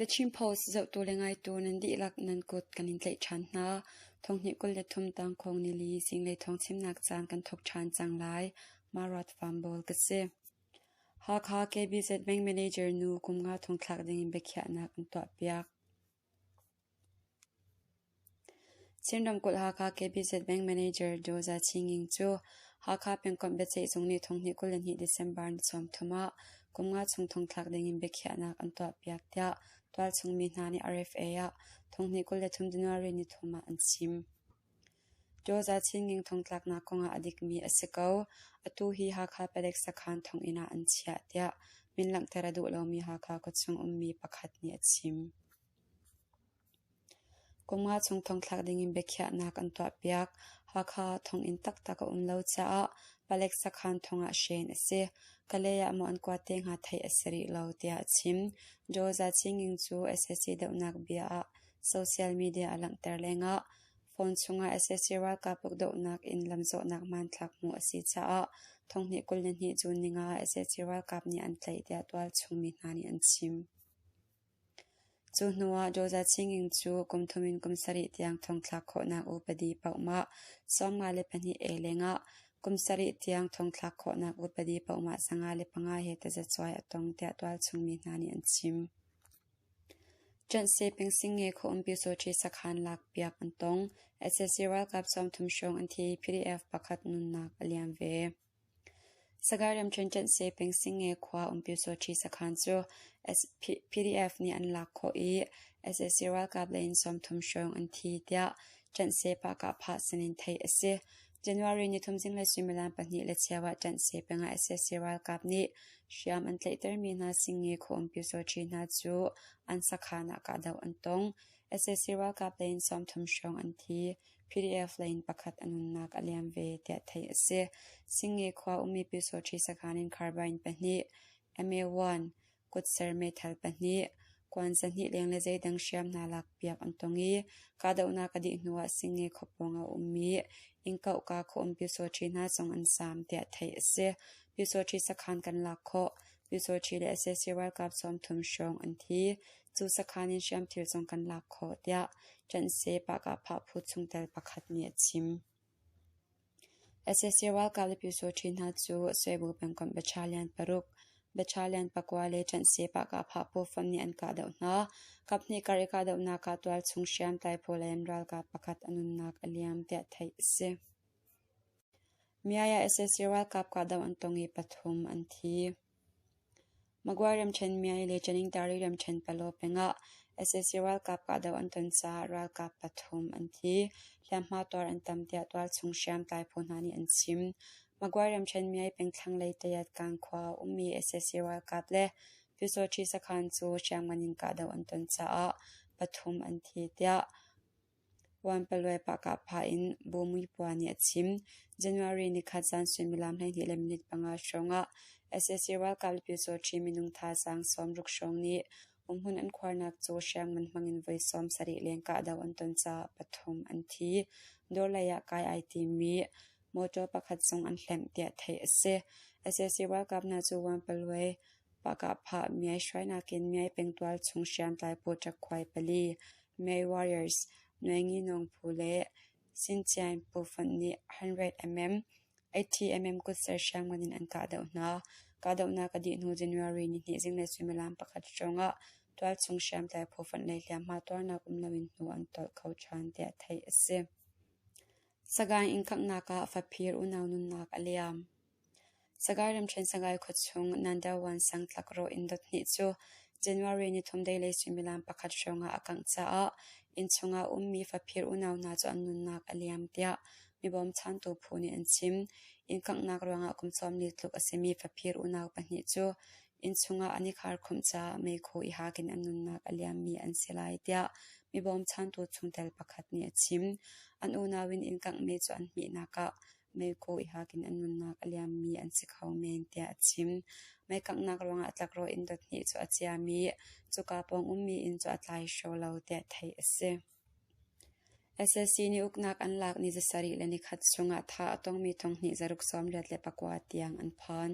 The Chin Post zohtu le ngaitu nan dihlak nan kut kan in tlaih ṭhan hna. Thonghnih 23 tangkhawng nili zinglei thawngchimnak caan kan thawk ṭhan cang lai. Maruat Fambawl ka si. Hakha KBZ Bank Manager nu kum nga thongthlak dingin biakhiahnak an tuahpiak. Chin ramkulh Hakha KBZ Bank Manager Daw Za Chinging cu Hakha pengkomh biaceihzung nih thonghnih 22 December ni 30 ah kum nga chung thongthlak dingin biakhiahnak an tuahpiak tiah tualchung mi hna nih RFA ah thonghnih 23 January ni thum ah an chim. Daw Za Chinging thongtlaknak kongah a dikmi a si ko. Atu hi Hakha palek sakhan thonginn ah an chiah tiah min langhter a duh lomi Hakha khuachung ummi pakhat nih a chim. Kum nga chung thongthlak dingin biakhiahnak an tuahpiak. Hakha ah thonginn taktak a um lo caah palek sakhan thong ah hren a si. Kalay ah maw an kuat te hnga theih a si rih lo, tiah a chim. Daw Za Chinging cu sac dohnak bia ah social media a langhter lengah phone chungah sac ralkap ukdohnak in lamzawhnak hmanthlak hmuh a si caah thonghnih 22 June ninga ah sac ralkap nih an tlaih tiah tualchung mi hna nih an chim. Cu hnuah Daw Za Chinging cu kum thum in kum sarih tiang thongthlak khawhnak upadi pohmah 54 A lengah kum sarih tiang thongthlak khawhnak upadi pohmah 55 he tazacuai a tong tiah tualchung mi hna nih an chim. Ṭanhse pengsingnge khuaum Pyusawṭhi sakhan lakpiak an tong. Sac ralkap 30 hrawng an thi i PDF pakhat nunnak a liam ve. Sagaing ramṭhen Ṭanhse peng Singnge khua um Pyusawṭhi sakhan cu PDF nih an lak khawh i sac ralkap lei in 30 hrawng an thi tiah Ṭanhse Pahkahphah sinin theih a si. January nithum zinglei suimilam pahnih le cheu ah Ṭanhse peng ah sac ralkap nih hriam an tlaihtermi hna Singnge khua um Pyusawṭhi hna cu an sakhan ah kahdoh an tong. Sac ralkap lei in 30 hrawng an thi. PDF lei in pakhat a nunnak a liam ve tiah theih a si. Singnge khua ummi Pyusawṭhi sakhan in carbine pahnih, MA-1, kutser meithal pahnih, kuan zahnih leng le zeidang hriamhna lakpiak an tong i kahdohnak a dih hnuah Singnge khua pawng ah a ummi Innkohka khua um Pyusawṭhi hna zong an zaam tiah theih a si. Pyusawṭhi sakhan kan lak khawh. Pyusawṭhi le sac ralkap 30 hrawng an thi. Cu sakhan in hriamthil zong kan lak khawh, tiah Ṭanhse Pahkahphah phu chungtel pakhat nih a chim. Sac ralkap le Pyusawṭhi hna cu Suaibu pengkomh battalion paruk, battalion pakua le Ṭanhse Pahkahphah phu fonh nih an kahdoh hna. Kaphnih kar i kahdohnak ah tualchung hriamtlai phu lei in ralkap pakhat a nunnak a liam, tiah theih a si. Myaya sac ralkap kahdoh an tong i pathum an thi. Magway ramṭhen Myay le Ṭaningtari ramṭhen Palaw peng ah sac ralkap kahdoh an ton caah ralkap pathum an thi. Hliamhma tuar an tam tiah tualchung hriamtlai phu hna nih an chim. Magway ramṭhen Myay peng thlanglei Tayat-kang khua ah a ummi sac ralkap le Pyusawṭhi sakhan cu hriamngan in kahdoh an ton caah pathum an thi tiah Wanpaluai pahkahphah in Bu Muipua nih a chim. January nikhat zan suimilam 12 le minute panga hrawngah sac ralkap le Pyusawṭhi minung thazaang 60 hrawng nih umhmun an khuarnak cu hriamngan hmangin voi 70 leng kahdoh an ton caah pathum an thi. Dawr lei ah kai ai timi mawṭaw pakhat zong an hlemh tiah theih a si. Sac ralkap hna cu Wanpaluai pahkahphah miai hruainak in miai pengtual chung hriamtlai pawl ṭakkhuai pali May Warriors, Nuainginawng phu le Xinjiang phu fonh nih 100mm, 80mm kutser hriamngan in an kahdoh hna. Kahdohnak a dih hnu January nihnih zinglei suimilam pakhat hrawngah tualchung hriamtlai phu fonh lei hliamhma tuarnak um loin hnu an tolh kho ṭhan tiah theih a si. Sagaing inn kanghnak ah faphir unau nunnak a liam. Sagaing ramṭhen Sagaing khuachung Nandawan sang tlakrawh inn dot hnih cu January nithum deilei suimilam pakhat hrawngah a kangh caah innchung ah a ummi faphir unau hna cu an nunnak a liam tiah mi bawmchantu phu nih an chim. Inn kanghnak ruangah kum 40 tluk a simi faphir unau pahnih cu innchung ah an i kharkhumh caah meikhu i hak in an nunnak a liammi an si lai tiah mi bawmchantu chungtel pakhat nih a chim. An unau in inn kanghmi cu an hmihnak ah meikhu i hak in an nunnak a liammi an si kho men tiah a chim. Meikanghnak ruangah tlakrawh inn dot hnih cu a ciam i cuka pawng ummi inn cu a tlai hraw lo tiah theih a si. Sac nih uknak an lak ni zasarih le nikhat chungah thah a tongmi thonghnih zaruk 89 tiang an phan.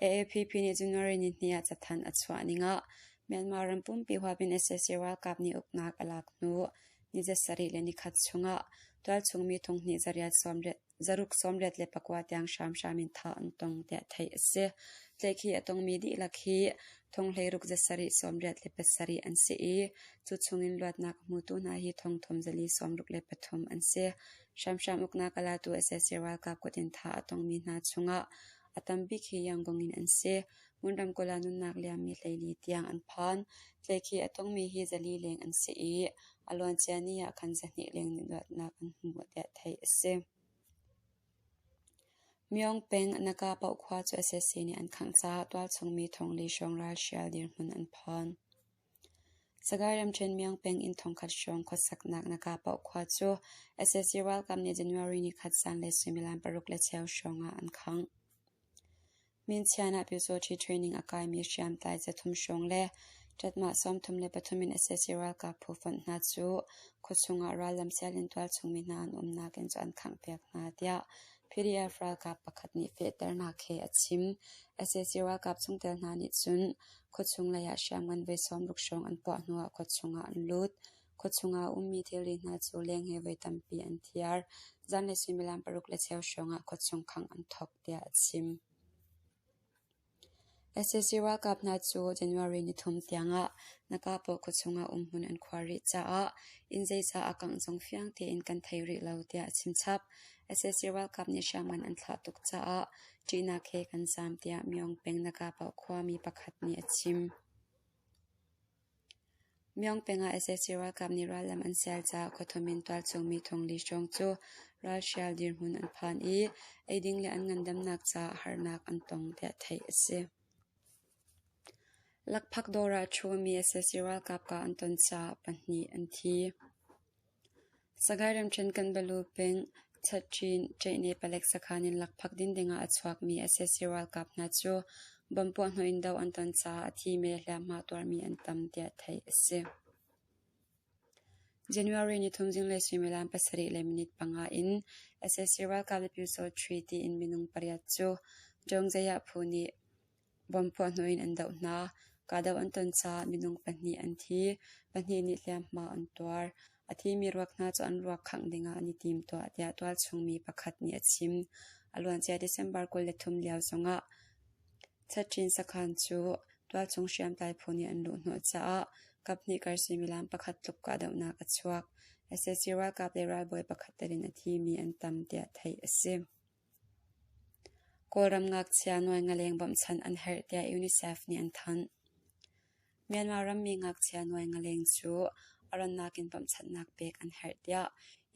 AAPP nih January nihnih ah cathanh a chuah ning ah Myanmar ram pumpi huap in sac ralkap nih uknak a lak hnu ni zasarih le nikhat chungah tualchung mi thonghnih zaruk 89 tiang hramhram in thah an tong tiah theih a si. Tlaihkhih a tongmi dihlak hi thonghleiruk zasarih 87 an si i cu chungin luatnak a hmutu hna hi thongthum zali 63 an si. Hramhram uknak a latu sac ralkap kut in thah a tongmi hna chungah a tambik hi Yangon in an si. Hmunram kulh ah nunnak liammi hleili tiang an phan. Tlaihkhih a tongmi hi zali leng an si i a luancia ni ah khan zahnih leng nih luatnak an hmu tiah theih a si. Myong peng Naka Paoh khua cu sac nih an khangh caah tualchung mi thongli hrawng ralhrial dirhmun an phan. Sagaing ramṭhen Myong peng inn thongkhat hrawng khuasaknak Naka Paoh khua cu sac ralkap nih January nikhat zanlei suimilam paruk le cheu hrawng ah an khangh. Minchian ah Pyusawhti training a kaimi hriamtlai cathum hrawng le ṭatmah 33 in sac ralkap phu fonh hna cu khuachung ah rallam sial in tualchung mi hna an umnak inn cu an khanghpiak hna, tiah PDF ralkap pakhat nih fehternak he a chim. Sac ralkap chungtel hna nih cun khuachung lei ah hriamngan voi 60 hrawng an puah hnuah khuachung ah an lut. Khuachung ah a ummi thilri hna cu leng he voi tampi an thiar. Zanlei suimilam paruk le cheu hrawngah khuachung khangh an thawk, tiah a chim. Sac ralkap hna cu January nithum tiangah Nakapaw khuachung ah umhmun an khuar rih caah inn zeizah a kangh zong fiang tein kan thei rih lo, tiah a chimchap. Sac ralkap nih hriamngan an thlah tuk caah ṭihnak he kan zaam, tiah Myong peng Nakapaw khuami pakhat nih a chim. Myong peng ah sac ralkap nih rallam an sial caah khuathum in tualchung mi thongli hrawng cu ralhrial dirhmun an phan i eiding le an ngandamnak caah harnak an tong tiah theih a si. Lakphak dawr ah a ṭhumi sac ralkap kah an ton caah pahnih an thi. Sagaing ramṭhen Kanbalu peng Chatṭin Ṭeihne palek sakhan in lakphak din dingah a chuakmi sac ralkap hna cu bomb puahhnawh in doh an ton caah a thimi le hliamhma tuarmi an tam tiah theih a si. January nithum zinglei suimilam pasarih le minute panga in sac ralkap le Pyusawṭhi tiin minung pariat cu Dongzayah phu nih Bomb puahhnawh in an doh hna. Kahdoh an ton caah minung pahnih an thi, pahnih nih hliamhma an tuar. A thimi ruak hna cu an ruak khangh dingah an i timtuah tiah tualchung mi pakhat nih a chim. A luancia December 23 lio zongah Chatṭin sakhan cu tualchung hriamtlai phu nih an luhhnawh caah kaphnih kar suimilam pakhat tluk kahdohnak a chuak. Sac ralkap le ralbawi pakhat tel in a thimi an tam tiah theih a si. Kawlram ngakchia nuai nga leng bawmhchanh an herh tiah UNICEF nih an thanh. Myanmar rammi ngakchia nuai nga leng cu a rannak in bawmhchanhnak pek an herh tiah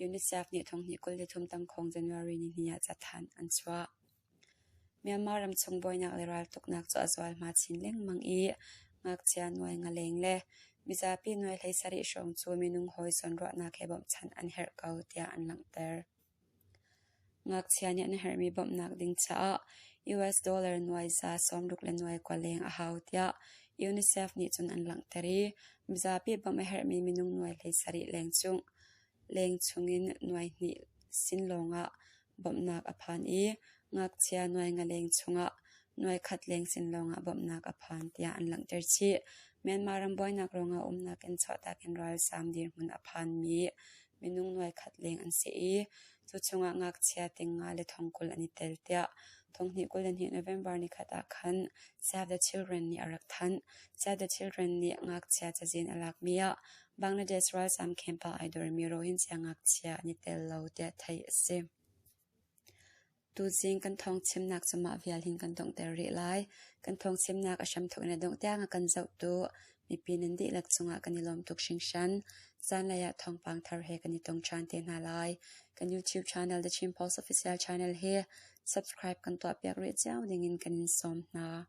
UNICEF nih thonghnih 23 tangkhawng January nihnih ah cathanh an chuah. Myanmar ramchung buainak le raltuknak cu a zualhma chin lengmang i ngakchia nuai nga leng le mizapi nuai 17 hrawng cu minung hawi zawnruahnak he bawmhchanh an herh ko tiah an langhter. Ngakchia nih an herhmi bawmhnak ding caah US dollar nuai za 60 le nuai kua leng a hau tiah UNICEF nih cun an langhter i mizapi bawmh a herhmi minung nuai 17 leng chungin nuai hnih sin lawngah bawmhnak a phan i ngakchia nuai nga leng chungah nuai khat leng sin lawngah bawmhnak a phan tiah an langhter chih. Myanmar ram buainak ruangah umnak in chuahtak in ralzaam dirhmun a phanmi minung nuai khat leng an si i cu chungah ngakchia ting nga le thong 20 an i tel tiah thonghnih 22 November nikhat ah khan Save the Children nih a rak thanh. Save the Children nih ngakchia cazin a lakmi ah Bangladesh ralzaam camp ah ai dormi Rohingya ngakchia an i tel lo tiah theih a si. Tuzing kan thawngchimnak cu mah vial hin kan donghter rih lai. Kan thawngchimnak a hramthawk in a dongh tiang a kan zohtu mipi nan dihlak cungah kan i lawm tuk hringhran. Zanlei ah thawngpang thar he kan i tong ṭhan te hna lai. Kan YouTube channel The Chin Post Official Channel hi subscribe kan tuahpiak rih cio dingin kan in sawm hna.